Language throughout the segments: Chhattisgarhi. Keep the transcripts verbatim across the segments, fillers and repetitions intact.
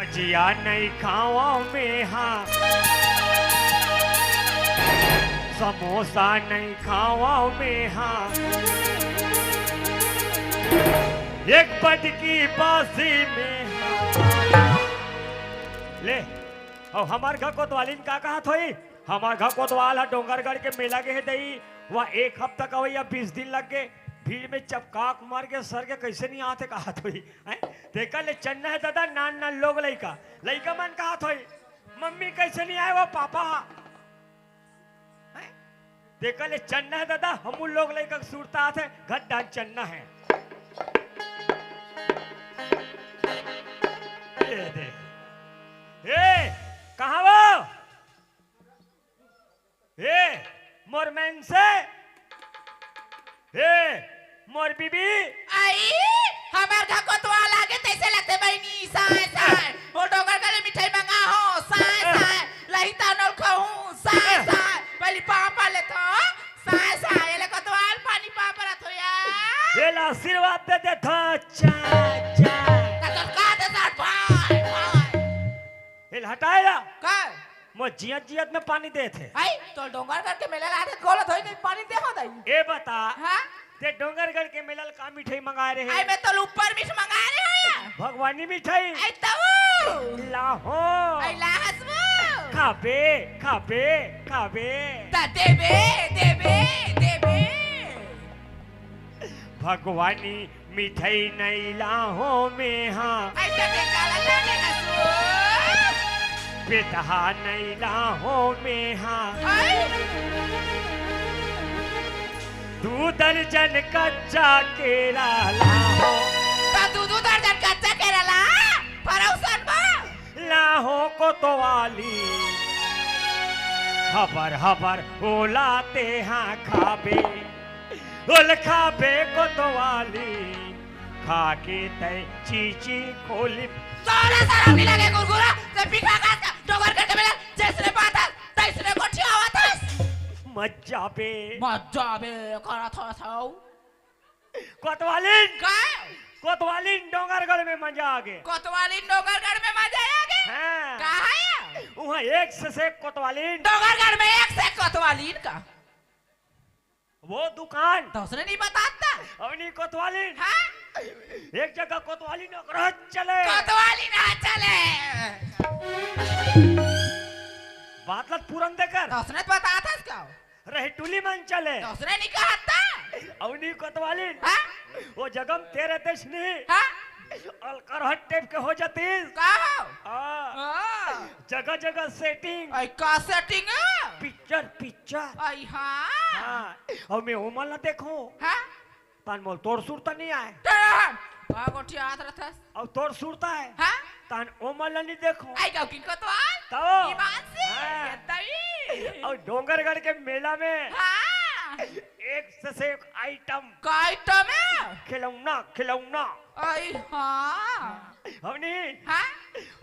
भजिया नइ खावंव मेहा, समोसा नइ खावंव मेहा, एक पटकी बासी मेहा। ले, अउ हमर घर कोतवालिन का कहत होही? हमर घर कोतवाल ह डोंगरगढ़ के मेला गे हे दई, वहाँ एक हफ्ता का होही या बीस दिन लग गे, भीड़ में चपकाक मर गे, सर के कइसे नइ आत हे कहत होही, हैं? तेकर ले चलना हे ददा, नान नान लोग लइका, लइका मन कहत होही, "मम्मी कइसे नइ आय वो पापा ह?" हैं? तेकर ले चलना हे ददा, हमू लोग लइका के सुरता आत हे, घर डाहन चलना हे। ए दे। ए, कहाँ वो? ए, मोर मनसे। ए, मोर बीबी। आई, हमर घर कोतवाल आगे तइसे लगथे बहिनी, साय, साय। वो डोंगरगढ़ ले मिठाई मंगाहूँ, साय, साय। लही तहन ओला खाहूँ, साय, साय। पहिली पाँव परे लेथों, साय, साय। एला कोतवाल पानी पाँव परत हों यार। एला आशीर्वाद दे देथों, चाय, चाय। त तोर का दे सार, भाई, भाई। एला हटाय ला। का? मोर जियत जियत में पानी देथे। आई, तोला डोंगरगढ़ के मेला लाथे, गोला धोई के पानी देहूँ दई। ए बता, हाँ? ते डोंगरगढ़ के मेला ल का मिठाई मंगाय रहे? आई, मैं तोला ऊपर मिठ मंगाय रहे हँव। भगवानी मिठाई? आई, तऊ। लाहूँ। आई, लाहस वो। खाबे, खाबे, खाबे। त देबे, देबे, देबे। भगवानी मिठाई नइ लाहूँ मेहा। अइसे ते काला जाने का सो। बेटहा नइ लाहूँ मेहा। आई। दू दर्जन कच्चा केरा लाहूँ। त दू दू दर्जन कच्चा केरा ला, परोसन बा। लाहूँ कोतवाली, हबर हबर ओला तेहा खाबे, ओला खाबे कोतवाली, खाके तैं चीची खोली। तोला सरम नइ लगे गुरगुरा, ते पिखा घास का डोंगरगढ़ के मेला जइसने पाथस, तइसने गोठियावत हस। मजा बे। मजा बे, करत हस हौ। कोतवालिन! काय? कोतवालिन डोंगरगढ़ में मजा आगे। कोतवालिन डोंगरगढ़ में मजा आगे? हाँ। कहाँ है? उहाँ एक से एक कोतवालिन। डोंगरगढ़ में एक से एक कोतवालिन का? वो दुकान। त उसने नइ बताता। अउ नइ कोतवालिन। हाँ? एक जगह कोतवालिन ओकरा चले। कोतवालिन ना चले। बात ला पूरन दे कर। त उसने बताथस का? रहे टूली मन चले। त उसने नइ कहता। अउ नइ कोतवालिन। हाँ? वो जगह में तेरे देश नहीं। हाँ? अलकरहट टाइप के हो जातीस। का हो? हाँ। हाँ। जगह जगह सेटिंग। आई का सेटिंग है? Picture, picture. आई हाँ। हाँ। अउ मैं ओमन ला देखूँ। हाँ? तहन मोला तोर सुरता नइ आय। तेरा हम। का गोठियात रथस? अउ तोर सुरता आय। हाँ? तहन ओमन ला नइ देखूँ। आई गाँव की कोतवाल? तो? ईमान से? हाँ। ये तई। अउ डोंगरगढ़ के मेला में हाँ। एक से एक आइटम। का आइटम है? खिलौना, खिलौना। आई हाँ। हमनी? हाँ?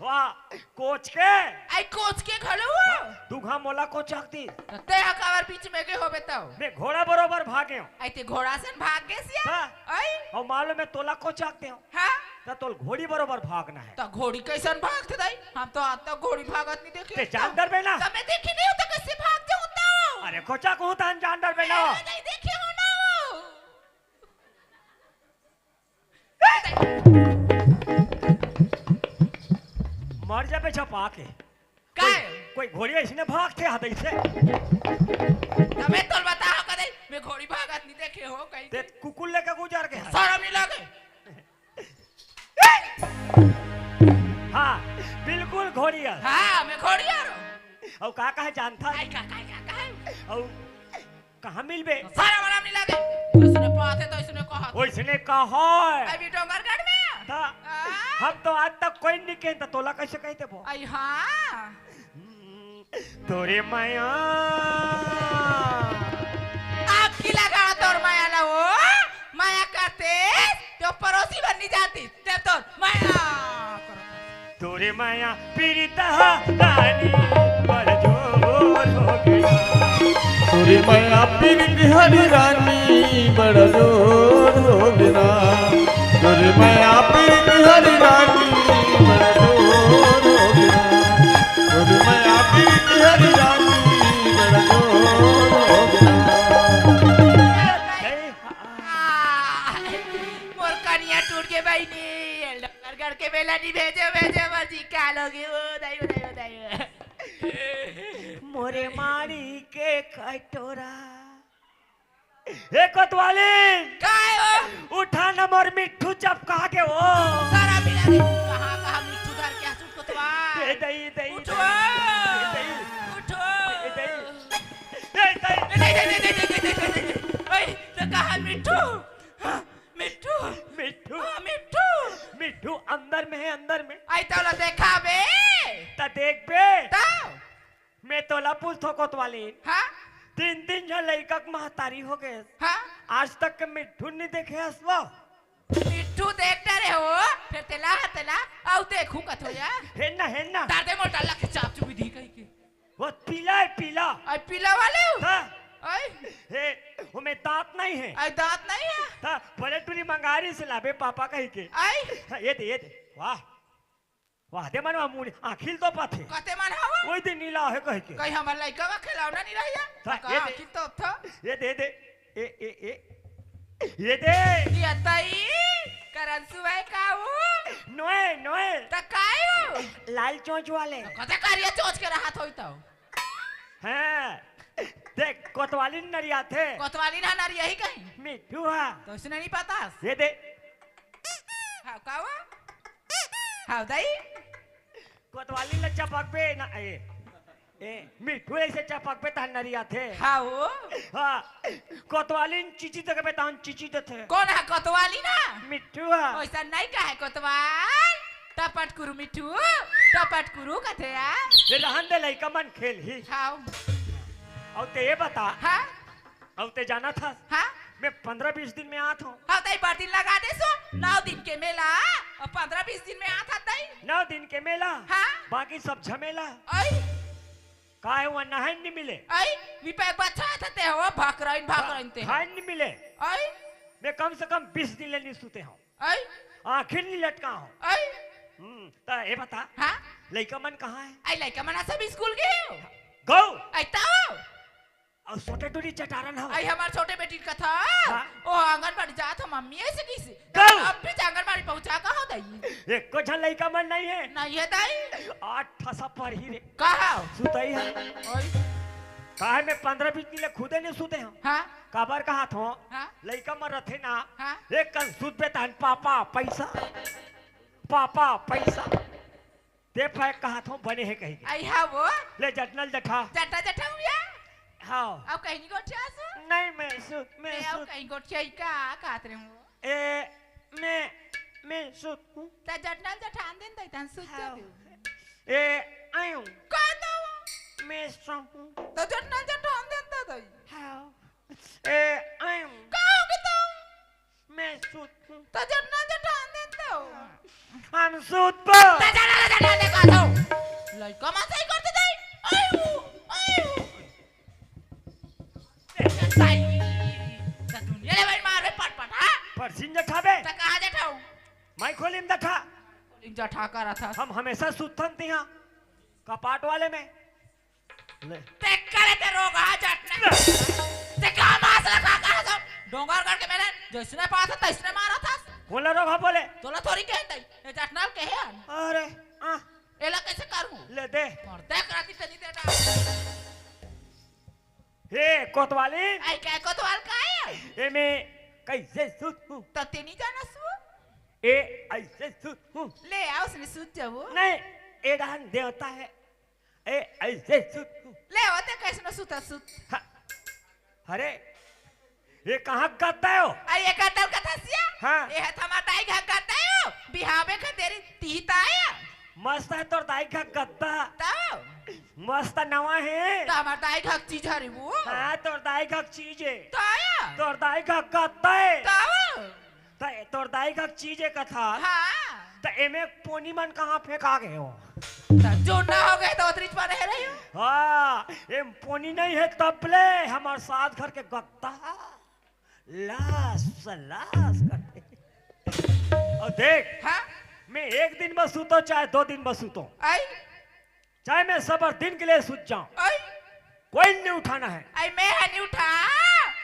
वाह, कोच के? आई कोच के घलो वो? तू घा मोला कोच आखती। त ते ह काबर बीच में गे होबे तव? मैं घोड़ा बरोबर भागेंव। आई ते घोड़ा सन भाग गेस या? हाँ। आई? अउ मालूम हे तोला कोच आखतेंव। हाँ? त तोल घोड़ी बरोबर भागना हे। त घोड़ी कइसन भागथे दाई? हम तो आज तक घोड़ी भागत नइ देखे। ते जान डरबे ना? त मैं देखे नइ हँव त कइसे भाग जाहूँ त? अरे कोचा कहूँ तहन जान डरबे ना? अरे नइ देखे हँव ना वो। मर जाबे झपा के। काय? कोई, कोई घोड़ी अइसने भागथे हाथ अइसे। त मैं तोल बताहूँ कदे, मैं घोड़ी भागत नइ देखे हँव कहीं। ते कुकुर लेके गुजर के हस। सरम नइ लगे। हाँ, बिल्कुल घोड़ी हस। हाँ, मैं घोड़ी हँव। अउ का कहे जानथस? काय का, काय का, काय? अउ कहाँ मिलबे? सारा बड़ा मिला दे। ओइसने पाथे त ओइसने कहा। ओइसने कहा। अभी डोंगरगढ़ में? त हाँ? हम तो आज तक कोई नइ कहेन, त तोला कइसे कहि देबो? आई हाँ। हम्म, तोरे मया। आग की लगा तोर मया ला वो, मया करते, तो परोसी बन नइ जाती। ते तोर मया करत हस। तोरे मया पीरित ह रानी बड़ जोर हो गे ना। तोरे मया पीरित हरी रानी बड़ जोर हो गे ना। तोरे मया पीरित हरी रानी बड़ जोर जबर जी, का लोगे? ओ दाई, ओ दाई, ओ दाई। मोरे मारी के कटोरा। हे कोतवालिन! काय हो? उठा न मोर मिट्ठू चपका के हो। सारा बिना रे, कहाँ, कहाँ मिट्ठू धर के हंसू कोतवाल? ए दई, दई, उठो! दई, दई। उठो! ए दई। ए दई। ए दई, दई, दई। ओए, तो कहाँ मिट्ठू? हाँ, मिट्ठू। मिट्ठू। हाँ, मिट्ठू। मिट्ठू अंदर में है, अंदर में। आई तो ला देखा बे। त देख बे। तो? मैं तोला पूछथों कोतवालिन। हाँ? तीन, तीन झन लइका के महतारी हो गए। हाँ? आज तक के मिट्ठू नहीं देखे हस वो? मिट्ठू देख डरे हो, फिर तेला, तेला, अउ देखू कथो या। हे ना, हे ना। दादे मोटा लख चाप चुपी दी कही के। वो पीला है, पीला। आई पीला वाले हो? हाँ। आई? हे, वो में दांत नहीं है। आई दांत नहीं है? हाँ, बड़े टूरी मंगारी से लाबे पापा कही के। आई? हाँ, ये दे, ये दे। वाह। वाह, दे मन मुड़ी आँखिल तो पाथे। कते मन हवा? ओई दे नीला है कह के। कहीं हमर लइका का खिलौना नहीं रहिया? ता का ये दे। आँखिल तो था? ये दे दे। ए, ए, ए। ये दे। ये तई करन सुवाई का वो? नोए, नोए। त काय वो? लाल चोंच वाले। त कते करिया चोंच के रहत होई तो? हाँ। देख, कोतवालिन नरिया थे। कोतवालिन हा नरिया ही कहीं। मिट्ठू हा। तो उसने नहीं पता? ये दे। हाँ, का वो? हाँ, दाई। कोतवालिन ल चपकबे ना, ए, ए, मिट्ठू ऐसे चपकबे तहन नरिया थे। हाँ, वो? हाँ, कोतवालिन चीची देखबे तहन चीची देथे। कौन है कोतवालिन हा? मिट्ठू हा। वैसा नहीं कहे कोतवाल। टपट कुरु मिट्ठू, टपट कुरु कथे आ। ये रहन दे लइका मन खेल ही। हाँ। अउ ते ये बता। हाँ? अउ ते जानत हस? हाँ? मैं पंद्रह बीस दिन में आत हूँ। हाँ, तई बड़ दिन लगा दे सो, नौ दिन के मेला, अउ पंद्रह बीस दिन में आत हस तई। नौ दिन के मेला, हाँ? बाकी सब झमेला। आई? काहे वहाँ नहाए नहीं मिले? आई? विपे बच्चा आत हस ते हो, भकराइन, भकराइन ते। खाए नहीं मिले? आई? मैं कम से कम बीस दिन ले नहीं सूते हूँ। आई? आँखिल नहीं लटका हूँ। आई? हम्म, त ये बता, हाँ? लइका मन कहाँ है? आई लइका मन सब स्कूल गए हो? गौ? आई ताऊ? अउ छोटे टूरी चटारन हव। आई हमार छोटे बेटी कथा। हाँ? ओ आंगनबाड़ी जात हो मम्मी ऐसे किसी। गौ? अब भी आंगनबाड़ी पहुँचा का हो दई? एको झन लइका मन नहीं है। नहीं है दाई। आठ ठसा पढ़ी रे। कहा? सुतई है। ओई। काहे मैं पंद्रह बीस दिन ले खुदे नहीं सुते हूँ। हाँ? काबर कहा थो? हाँ? लइका मन रथे ना। हाँ? एक कन सुत बेतान पापा पैसा। पापा पैसा। ते फेंक कहा थो बने है कही के। आई हाँ वो। ले जटनल जठा। जटा जठा हुआ? हाँ। अब कहीं नहीं गोठिया सु? नहीं मैं सुत, मैं मैं अब सुत। कहीं गोठिया ही का कहत रहे हूँ। ए, मैं, मैं सुत हूँ। ता जटनल जठान दिन दई तन सुत हाँ। जाबे। ए, आयूं। का दो? मैं सुत हूँ। ता जटनल जठान दिन ता दई। हाँ। ए, आयूं। का हो गए तो? मैं सुत हूँ। त जटना जटान देन तो। हम सुत पो। त जटना जटान दे का तो। लइका मन सही करते दई। आयु, आयु। ताई। त दुनिया ले भाई मारे पट पट, हाँ? परसिन जठाबे। त कहाँ जठाऊ? मैं खोलिम जठा। खोलिम जठा करत हस। हम हमेशा सुतथन तिहाँ। कपाट वाले में। ले। ते करे ते रोग हा जटना। ले। ते का मास ला का कहा सब? डोंगरगढ़ के मेले जैसने पास है, तैसने मारा था। कोन ला रोग हा बोले? तोला थोड़ी कहते। ये जटना के है? अरे, आ। एला कैसे करूँ? ले दे। मर देख राती तनी दे डा। हे, कोतवाली। आई क्या कोतवाल का है? ए, मैं कैसे सुत हूँ? तो ते नहीं जाना सु? ए, ऐसे सुत हूँ। ले आ, उसने सुत जाओ। नहीं, ए डहान देवता है। ए, ऐसे सुत हूँ। ले होते कैसनो सुता सुत। हाँ। अरे, ये कहाँ गद्दा हो? आ, ये गद्दा का था सिया? हाँ। ये है हमार दाई का गद्दा हो। बिहावे का तेरी तीता आया। मस्त है तोर दाई का गद्दा। तो? मस्त नवा है। तो हमार दाई का चीज हरे वो। हाँ, तोर दाई का चीज है। तो आया? तोर दाई का गद्दा है। तो? त तोर दाई का चीज है कथा। हाँ। त एमे पोनी मन कहाँ फेंका गए हो? त जो ना हो गए तो उतरी पर रह रही हो। हाँ, एम पोनी नहीं है तबले हमार सात घर के गद्दा। लास, लास करते। और देख, हाँ? मैं एक दिन बस सुतो चाहे दो दिन बस सुतो। आई? चाहे मैं सबर दिन के लिए सुत जाऊं, आई? कोई नहीं उठाना है। आई मैं है नहीं उठा,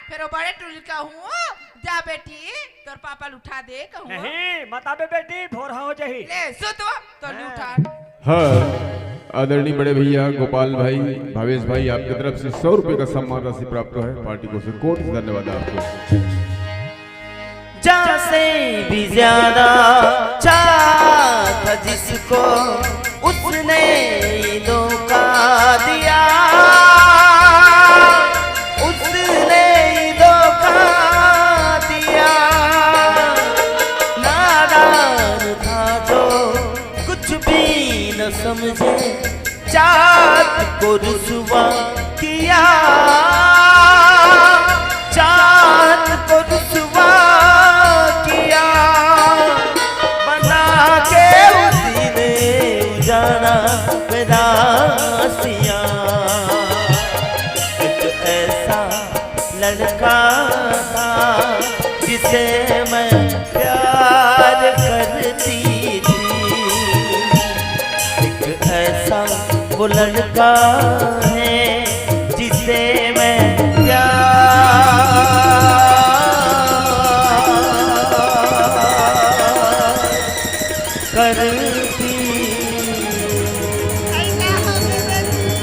फिर वो बड़े टूरी का हूँ, जा बेटी, तोर पापा ल उठा दे कहूँ। नहीं, मत आबे बेटी, भोरहा हो जाही। ले, सुत वो, तो हाँ। उठा। हाँ, आदरणीय बड़े भैया गोपाल भाई, भावेश भाई, आपकी तरफ से सौ रुपए का सम्मान राशि प्राप्त हुआ है। पार्टी को से कोटि धन्यवाद आपको। जहाँ से भी ज्यादा चाहा था जिसको, उसने ही धोखा दिया, उसने ही धोखा दिया। नादान था जो कुछ भी न समझे, चाहत को रुसवा किया, चाहत को रुसवा किया, बना के उसी ने उजाड़ा मेरा सिया। एक ऐसा लड़का था जिसे मैं प्यार करती थी, एक ऐसा वो लड़का है जिसे मैं प्यार करती।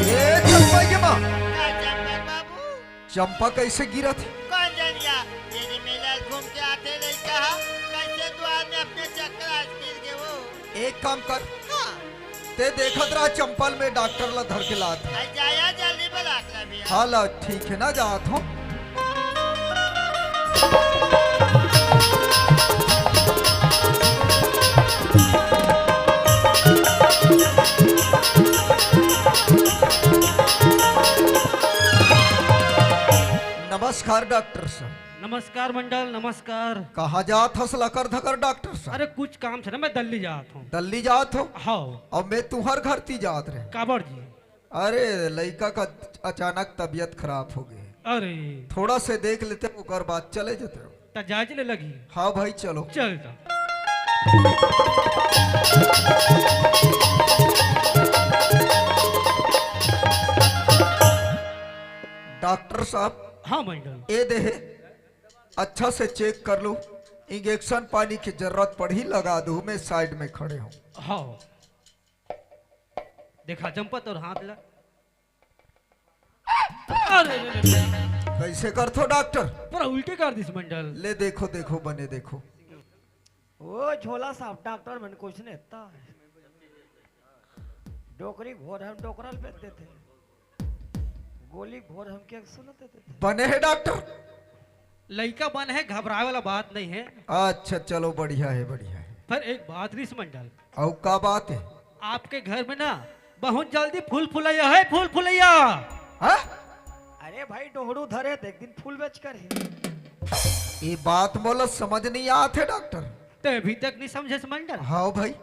ए, चंपा के माँ। का चंपा बाबू? चंपा कैसे गिरत हे? कौन जानिया? ये रे मेला घूम के आते लइका हा, कैसे दुआर में अपने चक्कर आज गिर गए वो? एक काम कर, हाँ। ते देखत रहा चंपल में डॉक्टर ला धर के लात हे। आ जाया जल्दी बलात ला भैया। हाँ ला, ठीक है ना, जात हो। नमस्कार डॉक्टर साहब। नमस्कार मंडल, नमस्कार। कहाँ जात हस लकर धकर डॉक्टर साहब? अरे कुछ काम से ना, मैं दिल्ली जात हूँ। दिल्ली जात हो? हाँ। अब मैं तुहर घर ती जात रहे। काबर जी? अरे लइका का अचानक तबीयत खराब हो गई। अरे। थोड़ा से देख लेते, ओकर बाद चले जाते हो। त जाए ले लगी। हाँ भाई चलो। चल त। डॉक्टर साहब। हाँ मंडल। ए देहे, अच्छा से चेक कर लूं, इंजेक्शन पानी की जरूरत पड़ही, लगा दूं, मैं साइड में खड़े हूं। हाँ, देखा चंपा तोर हाथ ला। अरे, अरे, अरे, अरे। कैसे करथो डॉक्टर? पूरा उल्टे कर दिस मंडल। ले देखो, देखो, बने देखो। ओ झोला साहब, डॉक्टर मन कुछ नहीं इतना है। डोकरी घोर हम डोकरल बेच देते हैं। गोली घोर हम क्या सुनते थे। बने है डॉक्टर? लइका बने है, घबराए वाला बात नहीं है। अच्छा, चलो, बढ़िया है, बढ़िया है। पर एक बात रिस मंडल। अउ का बात है? आपके घर में ना बहुत जल्दी फूल फुलैया है, फूल फुलैया। हाँ? अरे भाई, डोहड़ू धरे त एक दिन फूल बेच कर ही। ये बात मोला समझ नहीं आत है डॉक्टर। ते अभी तक नहीं समझे मंडल? हाँ भाई।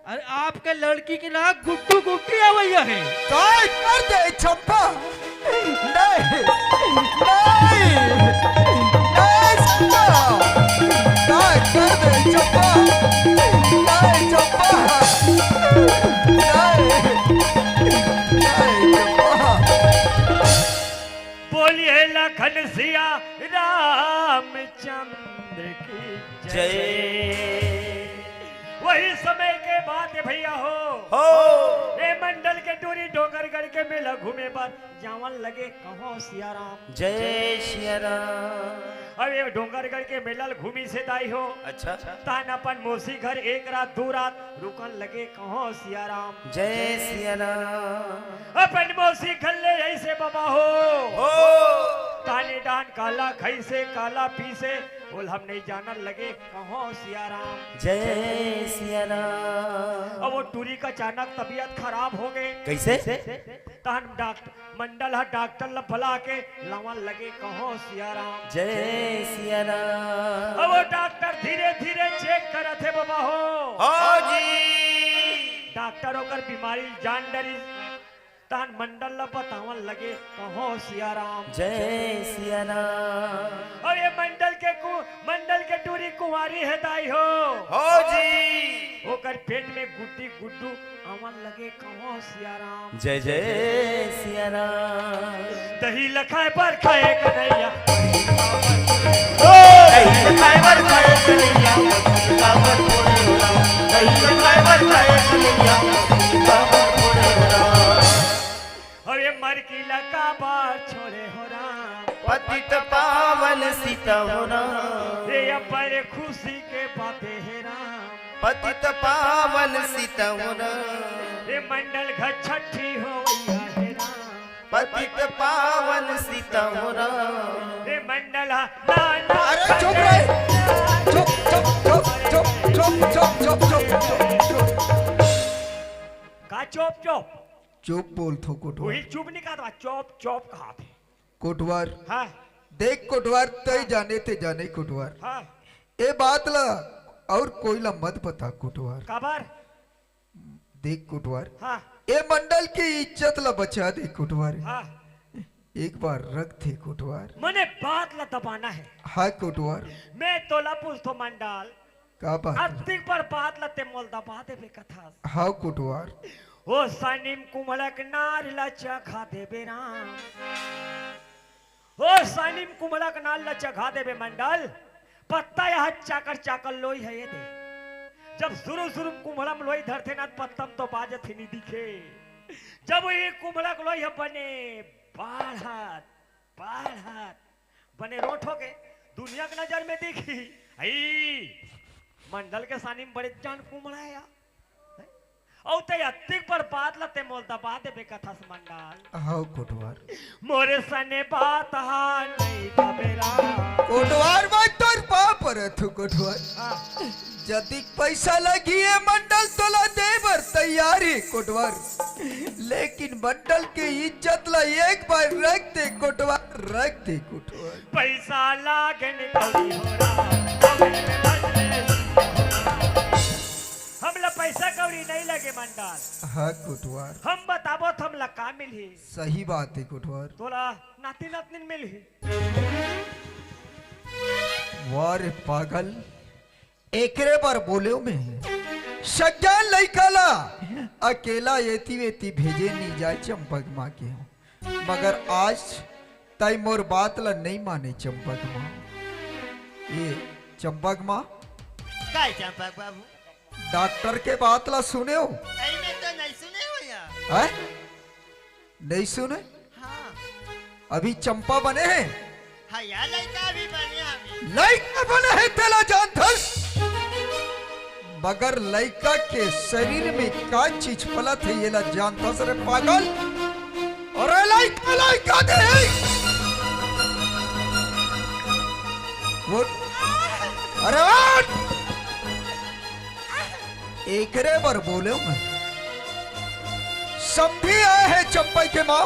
अरे आपके लड़की की ना गुड्डू गुड्डी आवैया है। काय कर दे चंपा। नहीं, नहीं, नहीं चंपा। काय कर दे चंपा। नहीं चंपा। नहीं, नहीं चंपा। बोलिए लखन सिया रामचंद्र की जय। जय। वही समय के बात है भैया हो। हो। ए मंडल के टूरी डोंगरगढ़ के मेला घूमे बर जावन लगे कहो सिया राम। जय सिया राम। अब ये डोंगरगढ़ के मेला ल घूमी से दाई हो। अच्छा। तान अपन मौसी घर एक रात दो रात रुकन लगे कहो सिया राम। जय सिया राम। अपन मौसी घर ले ऐसे बाबा हो। हो। ताने डान काला खैसे काला पीसे बोल हम नहीं जानन लगे कहो सिया राम। जय सिया राम। अब वो टूरी का अचानक तबीयत खराब हो गए। कैसे? तहन डॉक्टर मंडल ह डॉक्टर ल बला के लावन लगे कहो सिया राम। जय सिया राम। अब वो डॉक्टर धीरे धीरे चेक करत हे बाबा हो। हाँ जी। डॉक्टर ओकर बीमारी जान डरी। तहन मंडल ल बतावन लगे कहो सिया राम। जय सिया राम। अउ ये मंडल के कु-, मंडल के टूरी कुंवारी हे दाई हो। हो जी। ओकर पेट में गुड्डी गुड्डू आवन लगे कहो सिया राम। जय जय सिया राम। दही ल खाए बर खाए कन्हैया। ओ दही खाए बर खाए कन्हैया, मक्खन काबर फोड़े हो राम। दही खाए बर खाए कन्हैया, मक्खन काबर फोड़े हो राम। अरे मर की लका बार छोड़े हो राम। पतित पावन सीता हो राम। रे अब्बड़ खुशी के बाते हे राम। पतित पावन सीता हो राम। रे मंडल घर छठी होवैया हे राम। पतित पावन सीता हो राम। रे मंडल हा ना ना। अरे चुप रे। चुप, चुप, चुप। का चुप, चुप? चुप बोल थो कोटवार। वही चुप नहीं कहा था, चुप, चुप कहा थे। कोटवार। हाँ। देख कोटवार, तय हाँ। जाने ते जाने कोटवार। हाँ। ए बात ला और कोई ला मत बता कोटवार। काबर? देख कोटवार। हाँ। ए मंडल की इज्जत ला बचा दे कोटवार। हाँ। एक बार रख दे कोटवार। मने बात ला दबाना है। हाँ कोटवार। मैं तोला पूछथो मंडल। का बात? अतिक बड़ बात ला ते मोल दबा देबे कथस। हाँ कोटवार। ओ सनिम कुमड़क नार ला चखा देबे राम। ओ सनिम कुमड़क नार ला चखा देबे मंडल। पत्ता यहाँ चाकर चाकर लोई है ये दे। जब शुरू शुरू में कुमड़ा में लोई धरथे ना, पत्ता में तो बाजत ही नहीं दिखे। जब ये कुमड़ा के लोई है बने बाढ़त, बाढ़त, बने रोट हो के दुनिया के नजर में दिखी। आई, मंडल के सानी में बड़े जान कुमड़ा है यार। अउ ते अतिक बड़ बात ला ते मोल दबा देबे कथस मंडल। हाँ कोटवार। मोरे सने बात हा नहीं दबेरा। कोटवार, मैं तोर पाँव परत हूँ कोटवार। हाँ। जतिक पैसा लगी है मंडल तोला दे बर तैयार है कोटवार, लेकिन मंडल के इज्जत ला एक बार रख दे कोटवार, रख दे कोटवार। पैसा लागे न कौड़ी हो रहा, कौड़ी में बदले हो रहा। हमला पैसा कौड़ी नहीं लगे मंडल। हाँ कोटवार। हम बताबो तो हमला का मिलही? सही बात है कोटवार। तोला नाती नतनीन मिलही। वाह रे पागल, एकरे बर बोलेव मैं, सज्जन लइका ला अकेला एती वेती भेजे नी जाय चंपक माँ के। मगर आज तई मोर बात ला नइ माने चंपक माँ। ए चंपक माँ, काय चंपक बाबू? डॉक्टर के बात ला सुनेव? अई मैं तो नइ सुने हों यार। हैं? नइ सुने? हाँ। अभी चंपा बने हे? हाँ यार, लइका अभी बने हे अभी। लइका बने हे तेला जानथस? मगर लइका के शरीर में का चीज पलत हे, येला जानथस रे पागल? अरे लइका, लइका दे हे। उठ। अरे उठ। एकरे बर बोलेव मैं। समधी आए हे चंपई के माँ,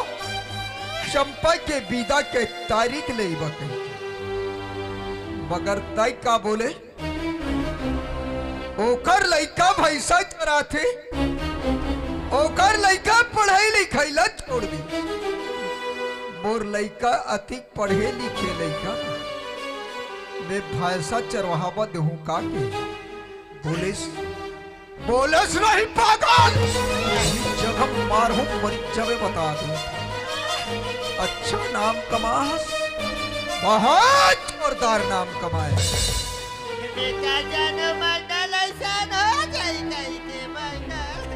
चंपई के बिदा के तारीख लेइबा कहिके। मगर तई का बोले, ओकर लइका भैंसा चराथे, ओकर लइका पढ़ई लिखई ला छोड़ दे। मोर लइका अतिक पढ़े लिखे लइका, मैं भैंसा चरवाहबा देहूँ का के? बोलेस, बोलेस नहीं पागल, यही जगह मारहूँ, मर जाबे बता दूँ। अच्छा नाम कमास, बहुत जोरदार नाम कमाए। बेटा जानो मंडल ऐसा न हो जाई कहीं के मंडल।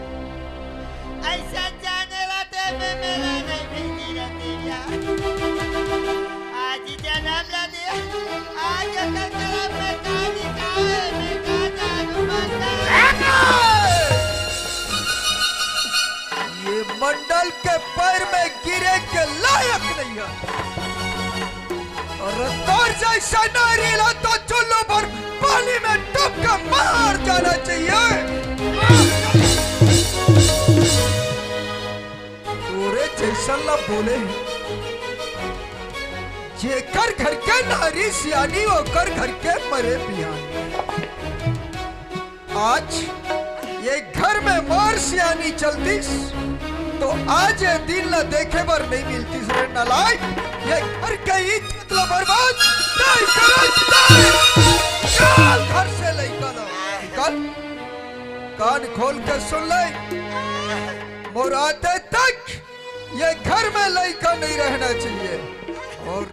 ऐसा जाने ला ते में मेला नहीं भेजी रहती यार। आज ही जन्म ला दे, आज ओकर करम में का लिखा है, मैं का जानू मंडल। ये मंडल के पैर में गिरे के लायक नहीं है। अरे तोर जैसा नारी ला तो चुल्लू भर पानी में डूब के मार जाना चाहिए। तोरे जैसन ला बोले, जेकर घर के नारी सियानी, ओकर घर के मरे बियान। आज ये घर में मोर सियानी चलतीस, तो आज ये दिन ला देखे बर नहीं मिलतीस रे नालायक। ये घर के इज्जत ला बर्बाद नहीं करे, नहीं। निकाल घर से लइका ला, निकाल। कान खोल के सुन ले, मोर आते तक ये घर में लइका नहीं रहना चाहिए। और